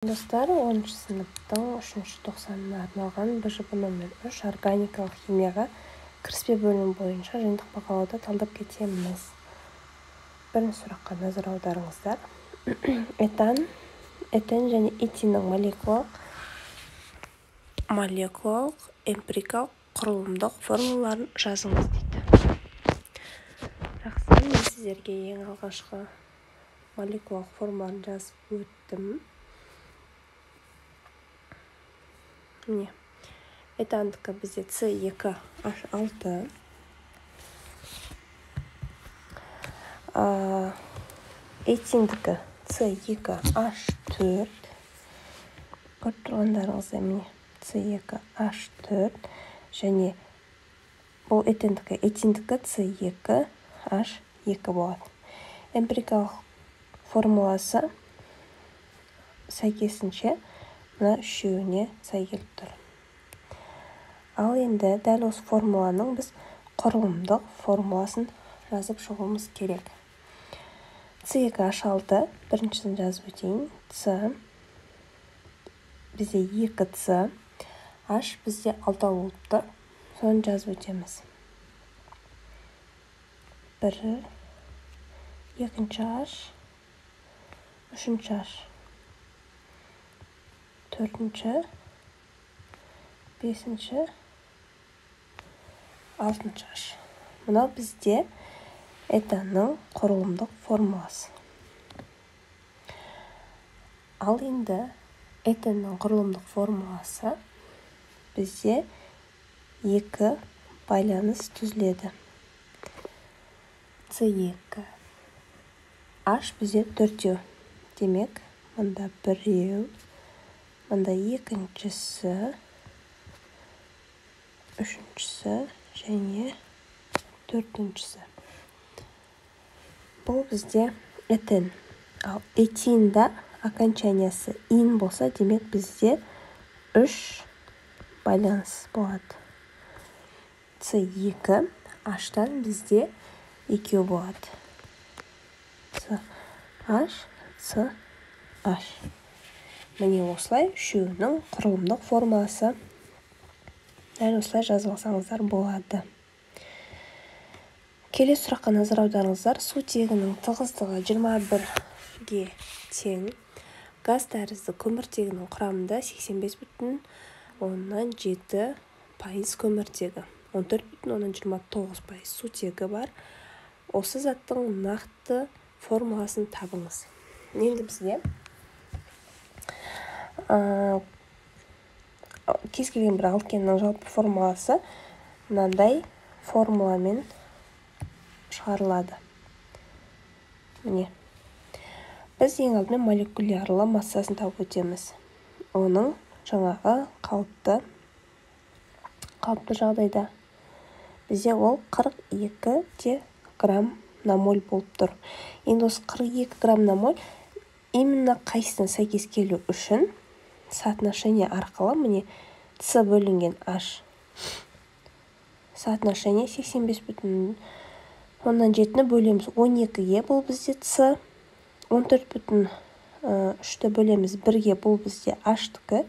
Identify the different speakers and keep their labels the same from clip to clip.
Speaker 1: Достар, 10 сыныптың 3-ші тоқсанына арналған БЖБ номер 3 органикалық химияға кіріспе бөлімі бойынша жиынтық бағалауды талдап кетеміз. Бірінші сұраққа назар аударыңыздар. Этан, этен және этиннің молекулалық, эмпирикалық, құрылымдық формулаларын жазыңыз дейді. Жақсы, мен сіздерге ең алғашқы молекулалық формулаларын жазып өттім. Міне, этандікі бізде С2H6. Этиндікі С2H4. Көріп тұрғандарыңыздай, міне, С2H4 және бұл этендікі, этиндікі С2H2 болады. Эмпирикалық формуласы сәйкесінше мына үшеуіне сай келіп тұр. Ал енді дәл осы формуланың біз құрылымдық формуласын жазып шығуымыз керек. С2H6 біріншісін жазып өтейін. С бізде 2С, H бізде 6 болып тұр. Соны жазып өтеміз. 1, 2 H, 3 H, 4, 5, 6 H. Мынау бізде этанның құрылымдық формуласы. Ал енді этанның құрылымдық формуласы бізде екі байланыс түзіледі. С2 H бізде 4. Демек, мында біреу, мында екіншісі, үшіншісі және төртіншісі. Бұл бізде этен. Ал этинда окончаниясы ин болса, демек бізде 3 байланыс болады. С2 H-тан бізде 2 болады. С H, С H. Міне осылай үшеуінің құрылымдық формуласы дәл осылай жазып алсаңыздар болады. Келесі сұраққа назар аударыңыздар. Сутегінің тығыздығы 21-ге тең. Газ тәрізді көміртегінің құрамында 85,7% көміртегі, 14,29% сутегі бар. Осы заттың нақты формуласын табыңыз. Енді бізде кез келген бір алкеннің жалпы формуласы мынандай формуламен шығарылады. Міне, біз ең алдымен молекулярлы массасын тауып өтеміз. Оның жаңағы қалыпты жағдайда бізде ол 42 грамм на моль болып тұр. Енді осы 42 грамм на моль именно қайсысына сәйкес келу үшін соотношение арқылы, міне, С бөлінген H соотношение 85,7-ні бөлеміз 12-ге, бұл бізде С, 14,3-ті бөлеміз 1-ге, бұл бізде H-тікі,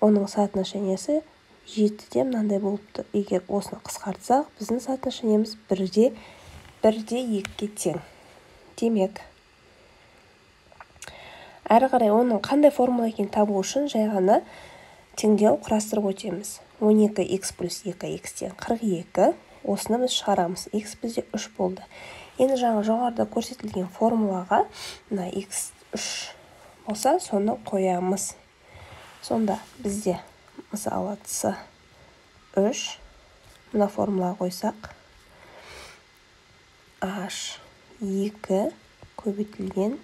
Speaker 1: оның соотношениесі 7-де мынандай болыпты. Егер осыны қысқартсақ, біздің соотношениеміз 1-2-ге тең. Демек, әрі қарай оның қандай формула екенін табу үшін жай ғана теңдеу құрастырып өтеміз. 12х плюс 2х тең 42. Осыны біз шығарамыз. Х бізде 3 болды. Енді жаңа жоғарыда көрсетілген формулаға мына х 3 болса, соны қоямыз. Сонда бізде мысалы С 3 мына формулаға қойсақ, H 2 көбейтілген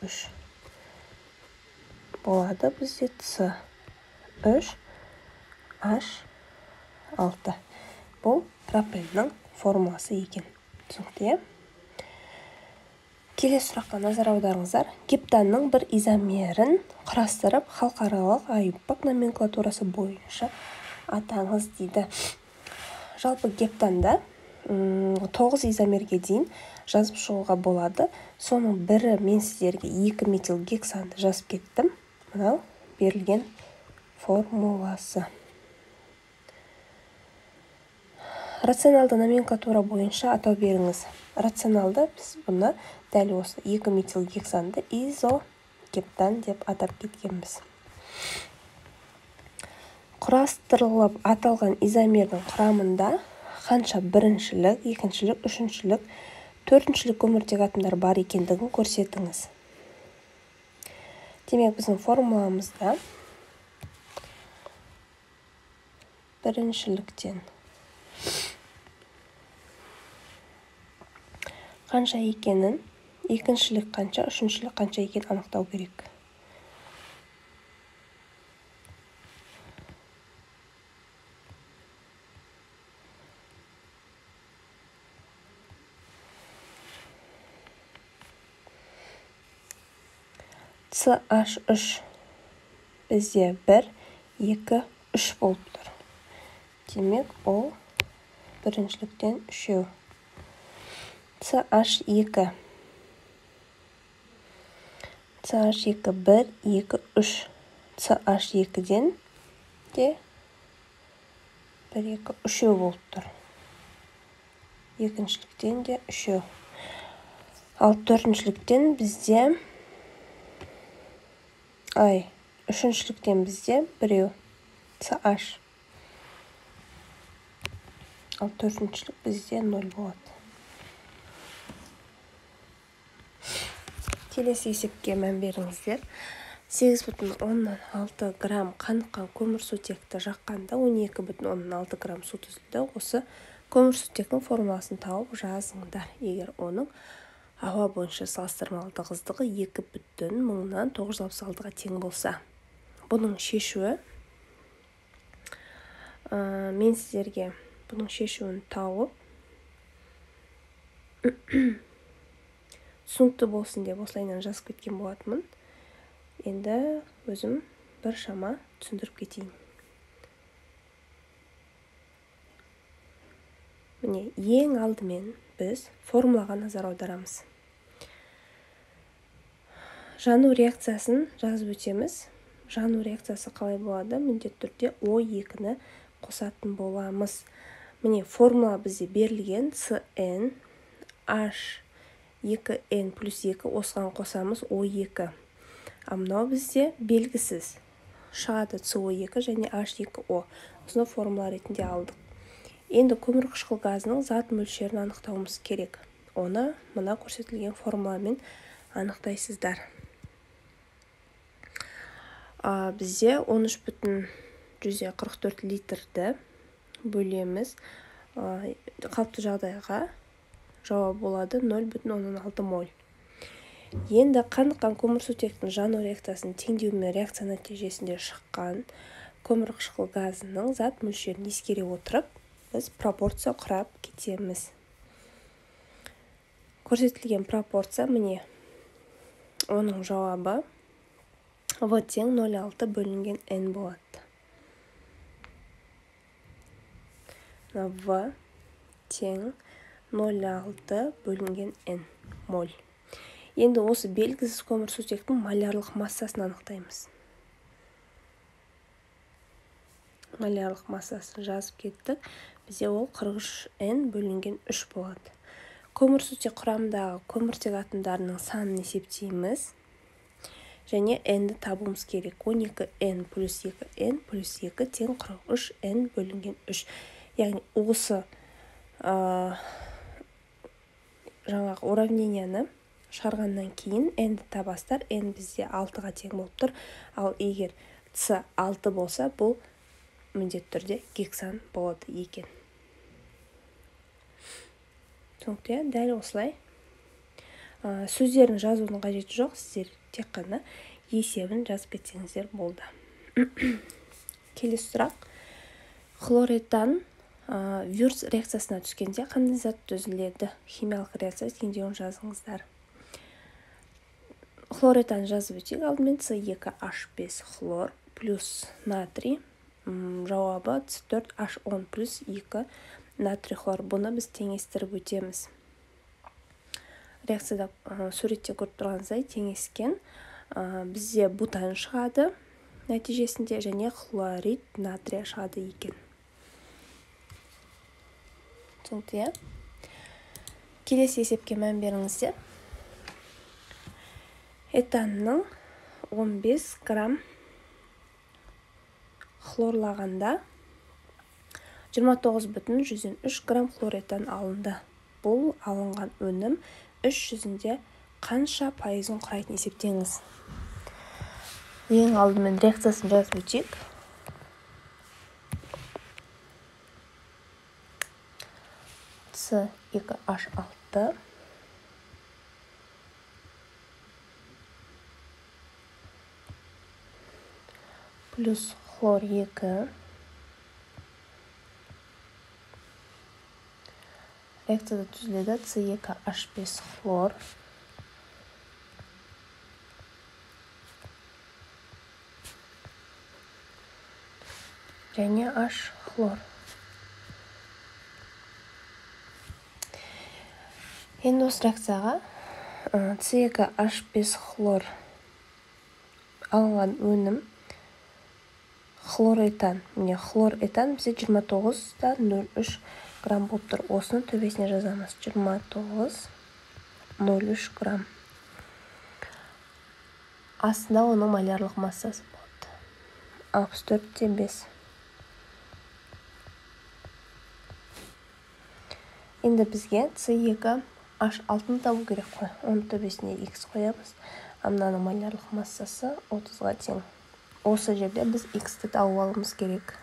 Speaker 1: 3 болады бізде С 3 H 6. Бұл пропеннің формуласы екен. Түсінікті, иә? Келесі сұраққа назар аударыңыздар. Гептанның бір изомерін құрастырып, халықаралық АЙУПАК номенклатурасы бойынша атаңыз дейді. Жалпы гептанда 9 изомерге дейін жазып шығуға болады. Соның бірі мен сіздерге 2 метилгександы жазып кеттім. Мынау Берілген формуласы. Рационалды номенклатура бойынша атау беріңіз. Рационалды біз бұны дәл осы 2 метилгександы изогептан деп атап кеткенбіз. Құрастырылып аталған изомердің құрамында қанша біріншілік, екіншілік, үшіншілік, төртіншілік көміртек атомдар бар екендігін көрсетіңіз. Демек, біздің формуламызда біріншіліктен қанша екенін, екіншілік қанша, үшіншілік қанша екенін анықтау керек. CH3 бізде 1, 2, 3 болып тұр. Демек, ол біріншіліктен 3. CH2. CH2 1, 2, 3. CH2-ден де 1, 2, 3 болып тұр. Екіншіліктен де 3. Ал төртіншіліктен бізде үшіншіліктен бізде 1 CH. Ал төртіншілік бізде 0 болады. Келесі есепке мән беріңіздер. 8,6 грамм қаныққан көмірсутекті жаққанда 12,6 грамм су түзілді. Осы көмірсутектің формуласын тауып жазыңдар. Егер оның ауа бойынша салыстырмалы тығыздығы 2,966-ға тең болса. Бұның шешуі, мен сіздерге бұның шешуін тауып, түсінікті болсын деп осылайынан жазып кеткен болатынмын. Енді өзім бір шама түсіндіріп кетейін. Міне, ең алдымен біз формулаға назар аударамыз. Жану реакциясын жазып өтеміз. Жану реакциясы қалай болады? Міндетті түрде О2-ні қосатын боламыз. Міне, формула бізде берілген CN H2N плюс 2, осыған қосамыз О2. А мынау бізде белгісіз. Шығады CO2 және H2O. Осыны формула ретінде алдық. Енді көмірқышқыл газының зат мөлшерін анықтауымыз керек. Оны мына көрсетілген формуламен анықтайсыздар. Бізде 13,44 литрді бөлеміз. Қалыпты жағдайға жауап болады 0,6 моль. Енді қаныққан көмірсутектің жану реакциясын теңдеумен реакция нәтижесінде шыққан көмірқышқыл газының зат мөлшерін ескере отырып, біз пропорция құрап кетеміз. Көрсетілген пропорция, міне, оның жауабы В тең 0,6 бөлінген N болады. В тең 0,6 бөлінген N моль. Енді осы белгісіз көмірсутектің молярлық массасын анықтаймыз. Молярлық массасын жазып кеттік. Бізде ол 43N бөлінген 3 болады. Көмірсутек құрамындағы көміртек атомдарының санын есептейміз. Және N-ді табуымыз керек. 12N плюс 2N плюс 2 тең 43N бөлінген 3. Яғни осы жаңағы уравненияны шығарғаннан кейін N-ді табасыздар. N бізде 6-ға тең болып тұр. Ал егер C 6 болса, бұл міндетті түрде гексан болады екен. Түсінікті, дәл осылай. Сөздерін жазудың қажеті жоқ, сіздер тек қана есебін жазып кетсеңіздер болды. Келесі сұрақ. Хлоретан Вюрц реакциясына түскенде қандай зат түзіледі? Химиялық реакция теңдеуін жазыңыздар. Хлоретан жазып өтейік. Алдымен С2H5 хлор плюс натрий. Жауабы С4H10 плюс 2 натрий хлор. Бұны біз теңестіріп өтеміз. Реакцияда суретте көріп тұрғаныңыздай теңескен. Бізде бутан шығады. нәтижесінде және хлорид натрия шығады екен. Түсінікті, иә? Келесі есепке мән беріңіздер. Этанның 15 грамм хлорлағанда 29,3 грамм хлорэтан алынды. Бұл алынған өнім іс жүзінде қанша пайызын құрайтын есептеңіз. Ең алдымен реакциясын жазып өтейік. С2H6 плюс хлор 2 реакцияда түзіледі С2H5 хлор және H хлор. Енді осы реакцияға С2H5 хлор алынған өнім хлорэтан. Міне, хлорэтан бізде 29,03 грамм болып тұр. Осыны төбесіне жазамыз. 29,03 грамм. Астында оның молярлық массасы болады. 64,5. Енді бізге С2H6-ны табу керек қой. Оның төбесіне X қоямыз. Мынаның молярлық массасы 30-ға тең. Осы жерде біз X-ті тауып алуымыз керек.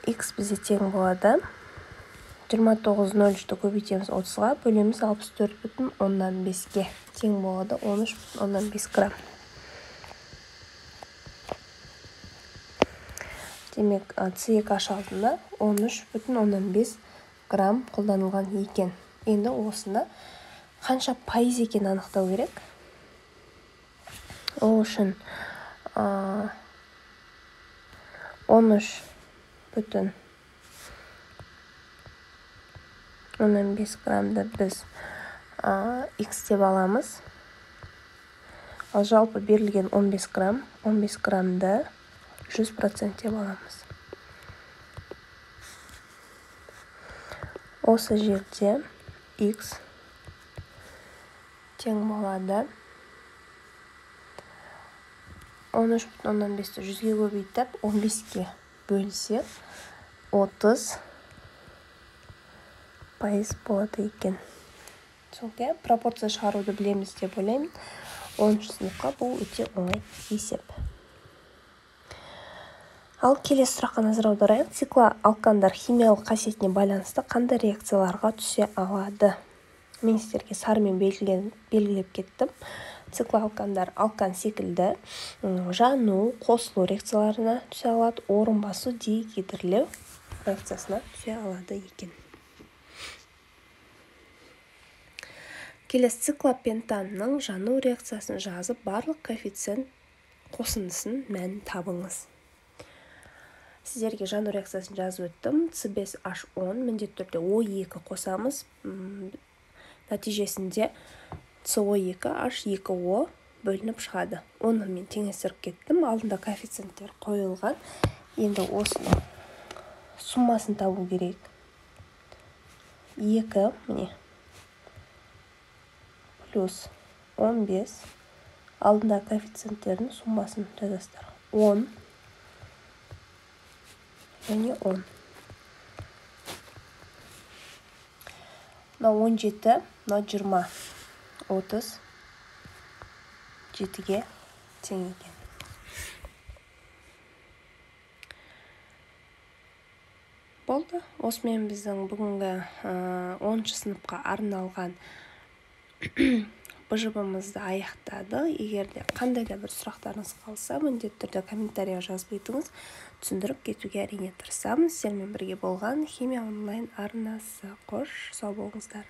Speaker 1: X бізде тең болады. 29,03-ті көбейтеміз 30-ға, бөлеміз 64,5-ге. Тең болады 13,5 грамм. Демек, С2H6-ны 13,5 грамм қолданылған екен. Енді осыны қанша пайыз екенін анықтау керек. Ол үшін 13,5 граммды біз X деп аламыз. Ал жалпы берілген 15 грамм, 15 граммды 100% деп аламыз. Осы жерде X тең болады 13,5-ті 100-ге көбейтіп, 15-ке бөлсек, 30% болады екен. Түсінікті, пропорция шығаруды білеміз деп ойлаймын. 10-шы сыныпқа бұл өте оңай есеп. Ал келесі сұраққа назар аударайық. Циклоалкандар химиялық қасиетіне байланысты қандай реакцияларға түсе алады? Мен сіздерге сарымен белгілеп кеттім. Циклоалкандар алкан секілді жану, қосылу реакцияларына түсе алады, орын басу, дегидрлеу реакциясына түсе алады екен. Келесі циклопентанның жану реакциясын жазып, барлық коэффициент қосындысын мәнін табыңыз. Сіздерге жану реакциясын жазып өттім. С5H10 міндетті түрде О2 қосамыз. Нәтижесінде СО2H2О бөлініп шығады. Оны мен теңестіріп кеттім. Алдында коэффициенттер қойылған. Енді осының суммасын табу керек. 2, міне, плюс 15. Алдында коэффициенттердің суммасын жазасыздар. 10 және 10. Мынау 17, мынау 20. 37-ге тең екен. Болды. Осымен біздің бүгінгі 10-шы сыныпқа арналған БЖБ-мызды аяқтадық. Егер де қандай да бір сұрақтарыңыз қалса, міндетті түрде комментария жазып кетіңіз. Түсіндіріп кетуге әрине тырысамыз. Сіздермен бірге болған Химия онлайн арнасы. Қош, сау болыңыздар.